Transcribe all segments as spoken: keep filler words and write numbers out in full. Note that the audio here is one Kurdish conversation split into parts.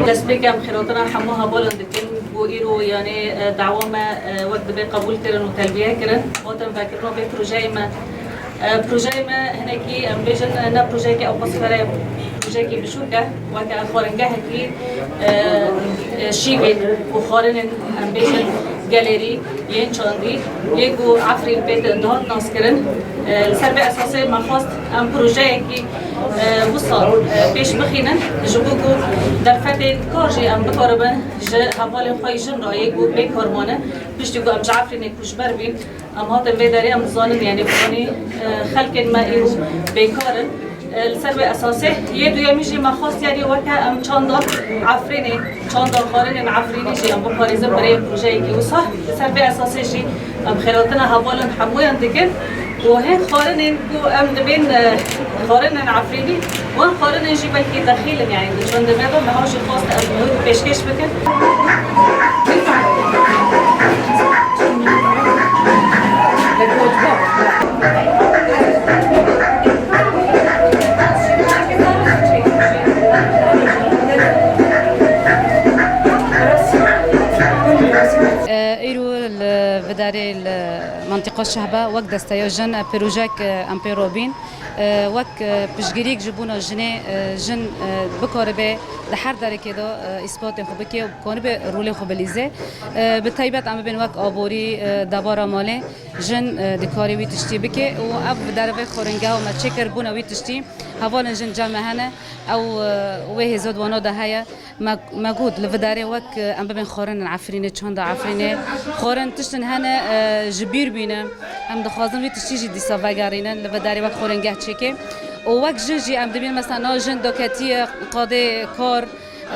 Destpêkê em xêratina hemû hevalan dikin ku îro, yanî, e, dawa me, e, wek dibê qebûl kirin û telbiye kirin. Hatin vekirina vê projeyê me. E, projeyê me hinekî, em bêjin, e, ne projeyekî ew qas xêr e, projeyekî biçûk e. Weke xwaringehekî, e, e, şîvên û xwarinên, em bêjin, gelêrî yên çandî, yê ku Efrîn pê dihat naskirin. E, li ser vê esasê me xwest em projeyekî, e, wisa, e, pêş bixînin, ji bo ku derfetên kar jî em bikaribin ji hevalên xwe yî jin re yê ku bê kar mane, piştî ku em ji Efrînê koçber bîn. Em hatin vê derê, em dizanin, yanî, fanî, e, xelkên me îro bêkar in. E, li ser vê esasê, yê duyemî jî me xwest, yanî, weke em çanda Efrînê, çanda xwarinên Efrînê jî em biparêzin bi rêyê projeyekî wisa. Li ser vê esasê jî em xêratina hevalên hemûyan dikin û hên xwarinên ku em dibên, e, xwarinên Efrînî, wan xwarinên jî belkî dexîl in, yanî, di çandê me de, me hew jî xwest em pêşkêş bikin. Îro li Vidarê li Mantiqa Şehba wek desteya jin projek em pê robîn. E, wek, e, piştgirîk ji bûna jinê, e, jin, e, bikaribe di her derekê de, e, îspatê xwe bike û bikaribe rolê xwe bilîze. E, bi taybet em bibên wek aborî, e, debara malê, jin, e, dikare wî tiştî bike û ev derve xwaringeha me çêkir bûna wî tiştî. Hevalên jin cem me hene, ew, e, wê hêza di wana de heye. Me, me got, li vidarê wek, e, em bibên xwarinên Efrînê, çanda Efrînê. Xwarin tiştin hene, e, ji bîr bîne. Em dixwazin vî tiştî jî dîsa vegerînin, li vidarê wek xwaringeh çêke. Û wek jin jî em dibînin, mesela, na jin doketiye qadê kar,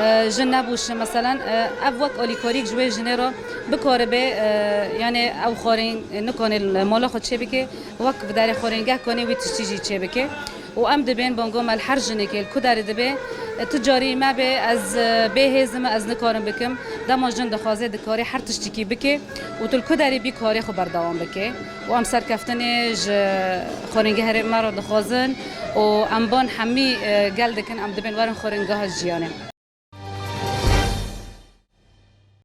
e, jin nebûşin, mesela, e, ev wek alîkarîk ji wê jinê re bikaribe, e, yani ew xwarin nikane li mala xwe çêbike, wek vidarê xwaringeh kane wî tiştî jî çêbike. Û em dibên banga me li her jinekê li ku derê dibe, e, tu carî me bê, ez, e, bê hêzim, ez nikarim bikim. Dema jin dixwaze, dikarê her tiştikî bike û tu li ku derê bî karê xwe berdewam bike. Û em serkeftinê ji xwaringehê me re dixwazin û em ban hemî, e, gel dikin, em dibên werin xwaringeha jiyanê.